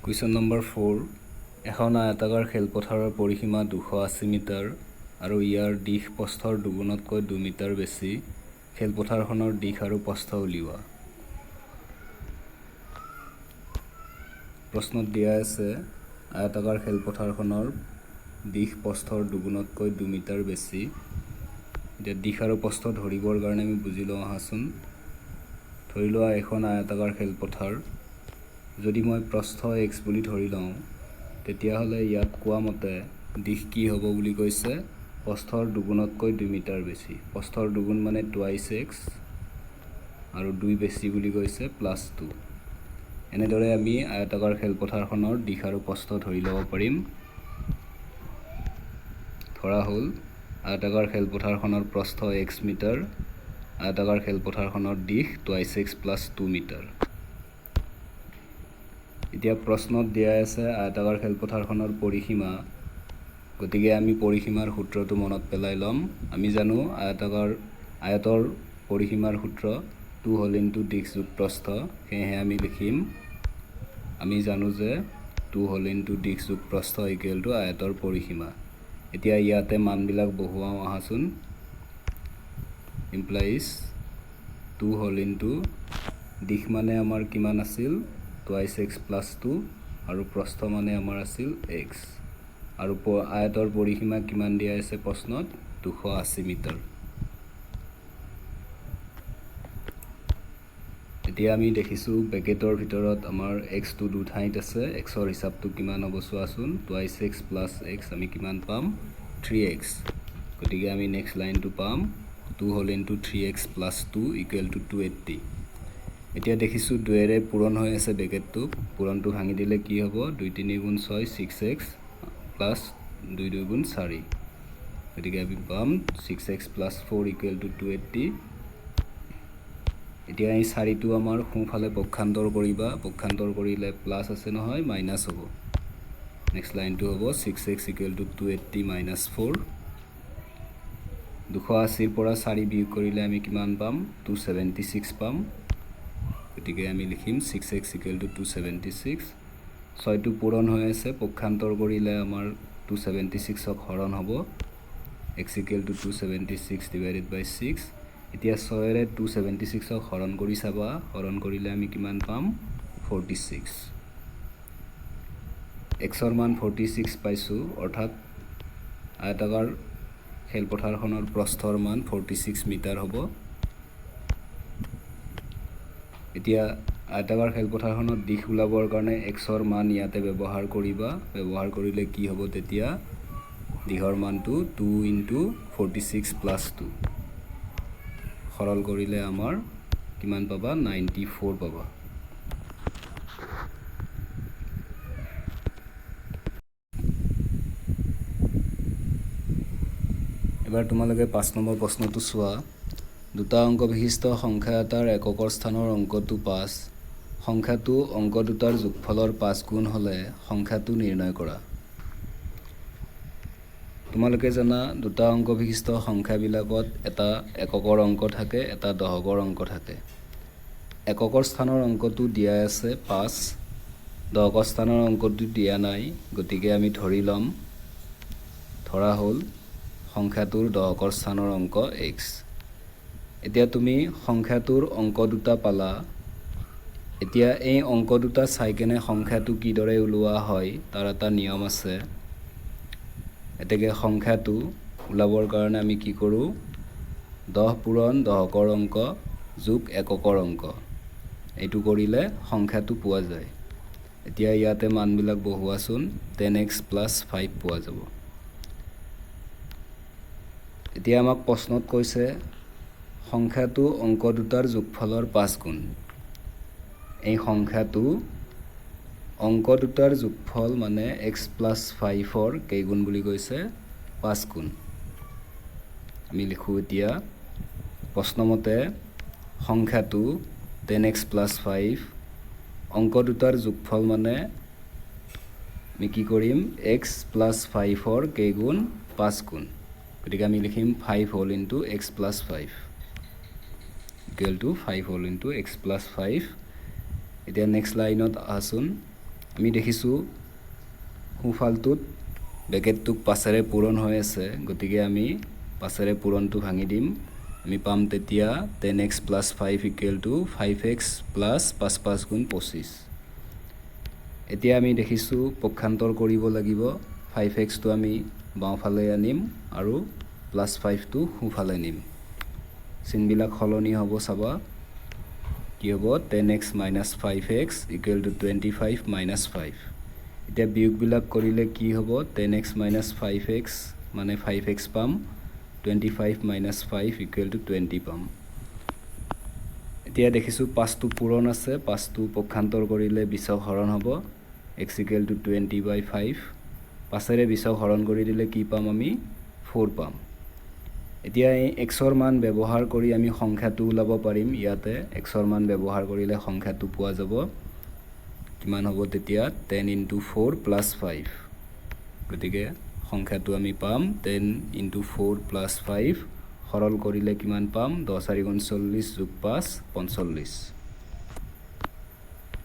Question number 4, এখন আয়তাকাৰ খেলপথাৰৰ পৰিসীমা 280 মিটাৰ আৰু ইয়াৰ দিশ প্ৰস্থৰ দুগুণতকৈ 2 মিটাৰ বেছি। খেলপথাৰখনৰ দিশ আৰু প্ৰস্থ উলিওৱা। প্ৰশ্নত দিয়া আছে আয়তাকাৰ খেলপথাৰখনৰ দিশ প্ৰস্থৰ দুগুণতকৈ 2 মিটাৰ বেছি। এতিয়া দিশ আৰু প্ৰস্থ ধৰিবৰ কাৰণে আমি বুজি লওঁ আহাচোন। ধৰি লোৱা এখন আয়তাকাৰ খেলপথাৰ, যদি মই প্ৰস্থ এক্স বুলি ধৰি লওঁ, তেতিয়াহ'লে ইয়াত কোৱা মতে দিশ কি হ'ব বুলি কৈছে, প্ৰস্থৰ দুগুণতকৈ 2 মিটাৰ বেছি। প্ৰস্থৰ দুগুণ মানে টুৱাইছ এক্স আৰু 2 বেছি বুলি কৈছে, প্লাছ 2। এনেদৰে আমি আয়তাকাৰ খেলপথাৰখনৰ দিশ আৰু প্ৰস্থ ধৰি ল'ব পাৰিম। ধৰা হ'ল আয়তাকাৰ খেলপথাৰখনৰ প্ৰস্থ এক্স মিটাৰ, আয়তাকাৰ খেলপথাৰখনৰ দিশ twice x plus 2 metre. এতিয়া প্ৰশ্নত দিয়া আছে আয়তাকাৰ খেলপথাৰখনৰ পৰিসীমা, গতিকে আমি পৰিসীমাৰ সূত্ৰটো মনত পেলাই ল'ম। আমি জানো আয়তৰ পৰিসীমাৰ সূত্ৰ 2 হোল ইনটু দিশ যোগ প্ৰস্থ। সেয়েহে আমি লিখিম, আমি জানো যে 2 হোল ইনটু দিশ যোগ প্ৰস্থ ইকুৱেল টু আয়তৰ পৰিসীমা। এতিয়া ইয়াতে মানবিলাক বহুৱাওঁ আহাচোন। ইমপ্লাইজ 2 হোল ইনটু দিশ মানে আমাৰ কিমান আছিল, টুৱাইছ এক্স প্লাছ 2, আৰু প্ৰস্থ মানে আমাৰ আছিল এক্স, আৰু আয়তৰ পৰিসীমা কিমান দিয়া আছে প্ৰশ্নত, 280 মিটাৰ। এতিয়া আমি দেখিছোঁ ব্ৰেকেটৰ ভিতৰত আমাৰ এক্সটো দুঠাইত আছে। এক্সৰ হিচাপটো কিমান হ'ব চোৱাচোন, টুৱাইছ এক্স প্লাছ এক্স আমি কিমান পাম, থ্ৰী এক্স। গতিকে আমি নেক্সট লাইনটো পাম 2 whole into three x plus 2 equal to 280। এতিয়া দেখিছোঁ দুৱেৰে পূৰণ হৈ আছে ব্ৰেকেটটো, পূৰণটো ভাঙি দিলে কি হ'ব, 2 3 গুণ 6, ছিক্স এক্স প্লাছ 2 2 গুণ 4, গতিকে আমি পাম six x plus 4 equal to 280। এতিয়া এই 4টো আমাৰ সোঁফালে পক্ষান্তৰ কৰিবা, পক্ষান্তৰ কৰিলে প্লাছ আছে নহয়, মাইনাছ হ'ব। নেক্সট লাইনটো হ'ব six x equal to 280 minus 4। 280ৰ পৰা 4 বিয়োগ কৰিলে আমি কিমান পাম, 276 পাম। গতিকে আমি লিখিম six x equal to 276। 6টো পূৰণ হৈ আছে, পক্ষান্তৰ কৰিলে আমাৰ 276ক হৰণ হ'ব, x equal to 276 divided by 6। এতিয়া 6ৰে 276ক হৰণ কৰি চাবা, হৰণ কৰিলে আমি কিমান পাম, 46। এক্সৰ মান 46 পাইছোঁ, অৰ্থাৎ আয়তাকাৰ খেলপথাৰখনৰ প্ৰস্থৰ মান 46 মিটাৰ হ'ব। এতিয়া আয়তাকাৰ খেলপথাৰখনৰ দিশ ওলাবৰ কাৰণে এক্সৰ মান ইয়াতে ব্যৱহাৰ কৰিবা, ব্যৱহাৰ কৰিলে কি হ'ব, তেতিয়া দিশৰ মানটো 2 ইনটু 46 প্লাছ 2, সৰল কৰিলে আমাৰ কিমান পাবা, 94 পাবা। এবাৰ তোমালোকে 5 নম্বৰ প্ৰশ্নটো চোৱা। দুটা অংক বিশিষ্ট সংখ্যা এটাৰ এককৰ স্থানৰ অংকটো 5, সংখ্যাটো অংক দুটাৰ যোগফলৰ 5 গুণ হ'লে সংখ্যাটো নিৰ্ণয় কৰা। তোমালোকে জানা দুটা অংক বিশিষ্ট সংখ্যাবিলাকত এটা এককৰ অংক থাকে, এটা দহকৰ অংক থাকে। এককৰ স্থানৰ অংকটো দিয়া আছে 5, দহকৰ স্থানৰ অংকটো দিয়া নাই, গতিকে আমি ধৰি ল'ম, ধৰা হ'ল সংখ্যাটোৰ দহকৰ স্থানৰ অংক এক্স। এতিয়া তুমি সংখ্যাটোৰ অংক দুটা পালা। এতিয়া এই অংক দুটা চাই কেনে সংখ্যাটো কিদৰে ওলোৱা হয় তাৰ এটা নিয়ম আছে। এতেকে সংখ্যাটো ওলাবৰ কাৰণে আমি কি কৰোঁ, 10 পূৰণ দহকৰ অংক যোগ এককৰ অংক, এইটো কৰিলে সংখ্যাটো পোৱা যায়। এতিয়া ইয়াতে মানবিলাক বহুৱাচোন, টেন এক্স প্লাছ 5 পোৱা যাব। এতিয়া আমাক প্ৰশ্নত কৈছে সংখ্যাটো অংক দুটাৰ যোগফলৰ 5 গুণ। এই সংখ্যাটো অংক দুটাৰ যোগফল মানে এক্স প্লাছ 5ৰ কেইগুণ বুলি কৈছে, 5 গুণ। আমি লিখোঁ এতিয়া প্ৰশ্নমতে সংখ্যাটো টেন এক্স প্লাছ 5, অংক দুটাৰ যোগফল মানে আমি কি কৰিম, এক্স প্লাছ 5ৰ কেইগুণ, 5 গুণ। গতিকে আমি লিখিম 5 whole into x plus 5 equal to 5 whole into x plus 5। এতিয়া নেক্সট লাইনত আহাচোন, আমি দেখিছোঁ সোঁফালটোত ব্ৰেকেটটোক পাঁচেৰে পূৰণ হৈ আছে, গতিকে আমি পাঁচেৰে পূৰণটো ভাঙি দিম। আমি পাম তেতিয়া 10 x plus 5 equal to 5 x plus পাঁচ পাঁচ গুণ 25। এতিয়া আমি দেখিছোঁ পক্ষান্তৰ কৰিব লাগিব। ফাইভ এক্সটো আমি বাওঁফালে আনিম আৰু প্লাছ ফাইভটো সোঁফালে নিম। চিনবিলাক সলনি হ'ব। চাবা কি হ'ব? 10 x minus 5 x equal to 25 minus 5। এতিয়া বিয়োগবিলাক কৰিলে কি হ'ব? 10 x minus 5 x মানে ফাইভ এক্স পাম। 25 minus 5 equal to 20 পাম। এতিয়া দেখিছোঁ পাঁচটো পূৰণ আছে, পাঁচটো পক্ষান্তৰ কৰিলে 20ক হৰণ হ'ব। X equal to 20 by 5। পাঁচেৰে 20ক হৰণ কৰি দিলে কি পাম আমি? ফ'ৰ পাম। এতিয়া এই এক্সৰ মান ব্যৱহাৰ কৰি আমি সংখ্যাটো ওলাব পাৰিম। ইয়াতে এক্সৰ মান ব্যৱহাৰ কৰিলে সংখ্যাটো পোৱা যাব। কিমান হ'ব তেতিয়া? 10 into 4 plus 5। গতিকে সংখ্যাটো আমি পাম 10 ইনটু 4 প্লাছ 5। সৰল কৰিলে কিমান পাম? 10 চাৰি গুণ 40 যোগ 5, 45।